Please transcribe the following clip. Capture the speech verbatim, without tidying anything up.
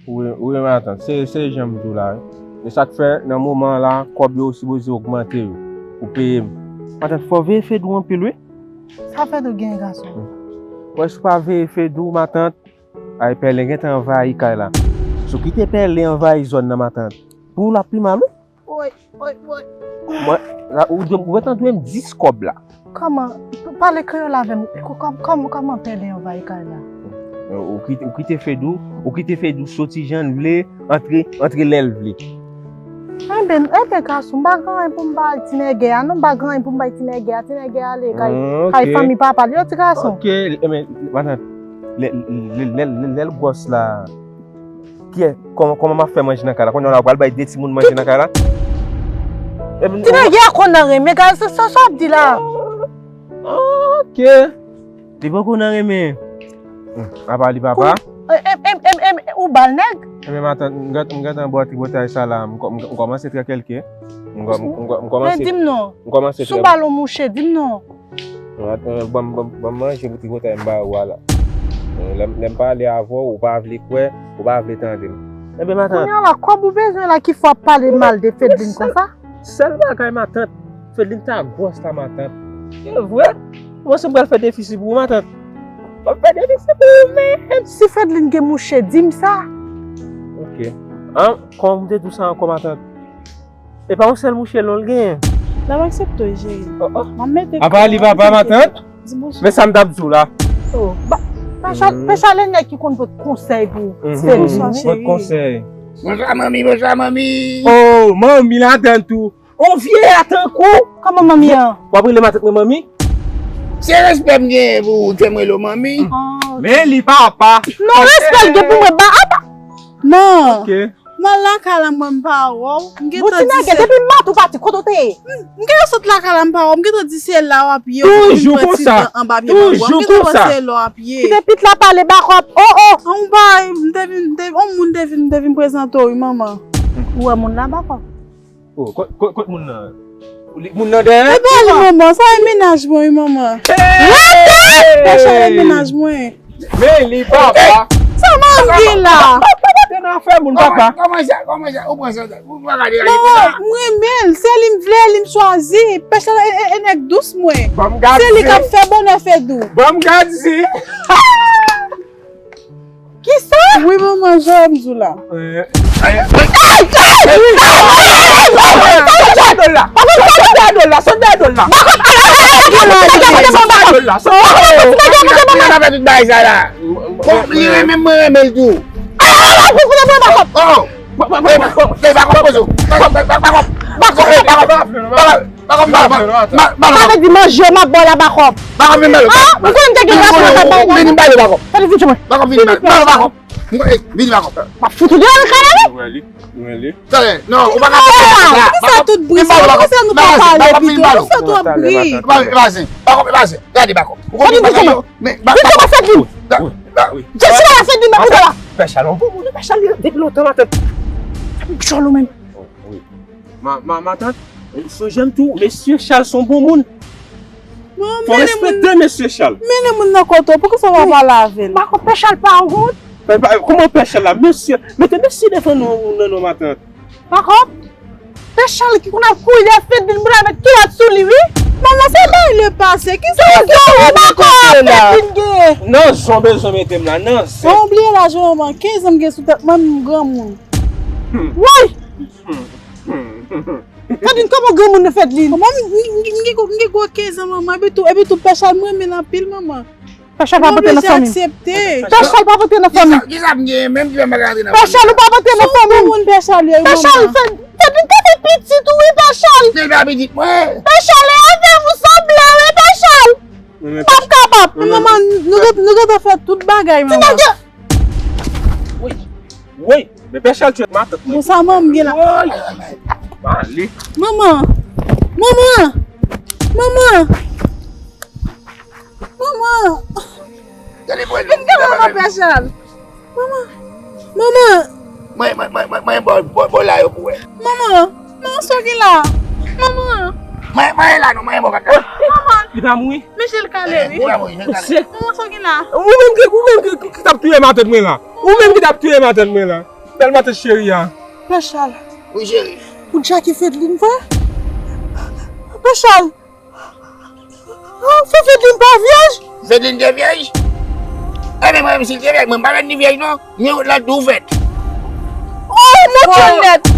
Wi, wi, matant, se, se jan m di w la, wi. E sa k fè, nan moman an la, kòb yo sipoze ogmante yo, pou peye m. Matant, fò w veye Fedou anpil, wi. Sa Fedou gen, gason? Wè, si w pa veye Fedou, matant, ay, pèlen gentan anvayi kay la. Si w kite pèlen anvayi zòn nan, matant, pou w l ap pi mal, wi. Woy, woy, woy. Mwen, la, ou, ou gentan dwe m dis kòb la. Kòman? P-, pale kreyòl avè m. Kò-, kòm-, kòm-, kòman pèlen anvayi kay la? Ou kite, ou kite Fedou, ou kite Fedou soti jan l vle, antre, antre lè l vle. Enben, enben, gason, m pa gen anyen pou m bay ti nègè a, non, m pa gen anyen pou m bay ti nègè a, ti nègè a ale kay, kay fanmi papa l yo, ti gason. Ok, enben, matant, lè, lè, lè, lè, lè l gwòs la, Kiyès, kòman, kòman m ap fè manje nan kay la? Kounye a la, ou pral bay de timoun manje nan kay la? Ti nèg a konn nan renmen, gade sa, sa, sa w ap di la. Ok. Li poko nan renmen. Hmm, apa li papa? Ou, e, e, e, e, e, ou ba l nèg? Enben, matant, m gentan, m gentan ba w tripotay sa la, m kò-, m, m kòmanse trè kèlke. M kò-, m, m, m kòmanse. Men di m non. M kòmanse trè. Si w ba l yon mouche, di m non. Ban m, ban m, ban m manje pou tripotay m ba ou a la. Lè, lè m pale avè w, ou pa vle kwè, ou pa vle tande m. Enben, matant. Kounye a la, kòb ou bezwen la ki fè w ap pale mal de Fedlin konsa? Sèl bagay, matant. Fedlin ta gwòs la, matant. E vre? Ou panse m pral fè defisi pou ou, matant? M ap fè defisi pou ou menm. Si Fedlin gen mouche, di m sa. Ok. An, kòman m te di w sa ankò, matant? E pa yon sèl mouche non l genyen. L ap aksepte wi, cheri. Oh, oh. M ap mete. Apa li papa, matant? Di bonswa. Men sa m t ap di w la. Oh, ba, Pèchal, Pèchal e nèg ki konn pot konsèy pou Fedlin. Bonswa, cheri. Pot konsèy. Bonswa, manmi, bonswa, manmi. Oh, manmi ladann tou. On vye a tankou. Kòman manmi an? W ap rele matant mwen manmi? Se respè m genyen pou ou, fè m rele w manmi. Ah, ok. Men li papa. Non, respè l gen pou mwen, ba, apa. Non. Ok. M al lakay la, mwen m pa wè w. M gentan di se. Bon, ti nègè, depi maten w pati, kote w te ye? M, m gentan sot lakay la, m pa wè w. M gentan di se la w ap ye, w vin pran ti tan anba pye manman. M gentan wè se la w ap ye. Kite pit la pale, Bakòp. Oh, oh. An, m pa, m te vin, m te, yon moun te vin, m te vin prezante w, wi, manman. Ou wè moun la, Bakòp? Oh, kot, kot, kot moun nan? Li, moun nan dèyè? E pa li, manman, sa e mennaj mwen, wi, manman. Hey! Pèchal e mennaj mwen. Men li papa. Sa manman gen la? Papa pa te nan afè moun, papa. Kòman sa, kòman sa, ou pran sa, ou pa gade gade konsa. Non, m renmen l, se li m vle, li m chwazi. Pèchal e, e, e nèg dous mwen. Se li k ap fè bonè Fedou. Ban m gad zi. Kisa? Wi, manman, jan m di w la. Li renmen m, mwen renmen l tou. Oh! Bakòp, poze w. Bakòp, bakòp, bakòp. Sa vle di manje m ap ba w la, Bakòp. Bakòp vin ba l. Ah, ou konnen m te gen gason nan kay mwen. Vini ba l, Bakòp. Sa vle di mwen. Bakòp, vini ba l. Ba l, Bakòp. Vini, Bakòp. M ap fout ou deyò nan kay la, wi. Mwen li, mwen li. Talè, non, ou pa ka fè sa. Poukisa tout bri sa? Poukisa nou pa pale pito? Poukisa twòp bri? Bakòp, Bakòp, gade Bakòp. Ou konnen Bakòp. Men, Bakòp. Jessica la fè di nan kouta la. Pèchal, yon bon moun, Pèchal, depi lontan, matant. Sa m djòl ou menm. Ma, ma, matant, sonje m tou, mesye Chal se yon bon moun. Fò respekte mesye Chal. Mennen moun nan kote w, poukisa w pa pale avè l? Bakòp, Pèchal pa wont. Kòman Pèchal la? Mesye, mete mesye devan non, non, non, matant. Bakòp, Pèchal ki konn ap kouri dèyè Fedlin pou l al met kilòt sou li, wi. Manman, se bagay le pase. Kisa w gen kote la? Nan zon bezwen mete m la, nan zon. Ou bliye laj ou, manman. Kenz an m gen sou tèt mwen, m granmoun. Woy! Fedlin, kòman granmoun nan Fedlin? Manman, m, m, m, m gen gwo, m gen gwo kenz an, manman. Epi tou, epi tou, Pèchal, m renmen l anpil, manman. Pèchal pa pote nan fanmi. Pèchal pa pote nan fanmi. Kisa, kisa m genyen menm ki fè m pa ka rantre nan fanmi? Pèchal, ou pa pote nan fanmi. Pèchal, fè, fè, fè pitit ou wi, Pèchal. Pèchal, e avè m ou sanble wi, Pèchal. M p ap kapab. Manman, nou, nou gentan fè tout bagay, manman. Ti nèg yo. Woy, woy. Men Pèchal tchwèt matant mwen. Bon, sa manman gen la. Woy. Pale. Manman. Manman. Manman. Manman. Vin gade manman Pèchal. Manman. Manman. Mwen, mwen, mwen, mwen, mwen, bò, bò, bò la yo pou wè. Manman. Manman, sa w gen la? Manman. Mwen, mwen la, non, mwen, bò, kaka. Manman. Li pa mouri? Men je l kale, wi. Li pa mouri, je l kale. Manman, sa w gen la? Ou menm ki, ou menm ki, ki t ap touye matant mwen la. Ou menm ki t ap touye matant mwen la. Al matant cheri a. Pè Chal. Wi, cheri. Ou djake Fedlin vre? Pè Chal. Oh, fè Fedlin pa vyèj? Fedlin te vyèj? Enben, mwen menm, si l te vyèj, mwen pa vle ni vyèj, non. Men wout la tou ouvèt. Oh, mwen konnet.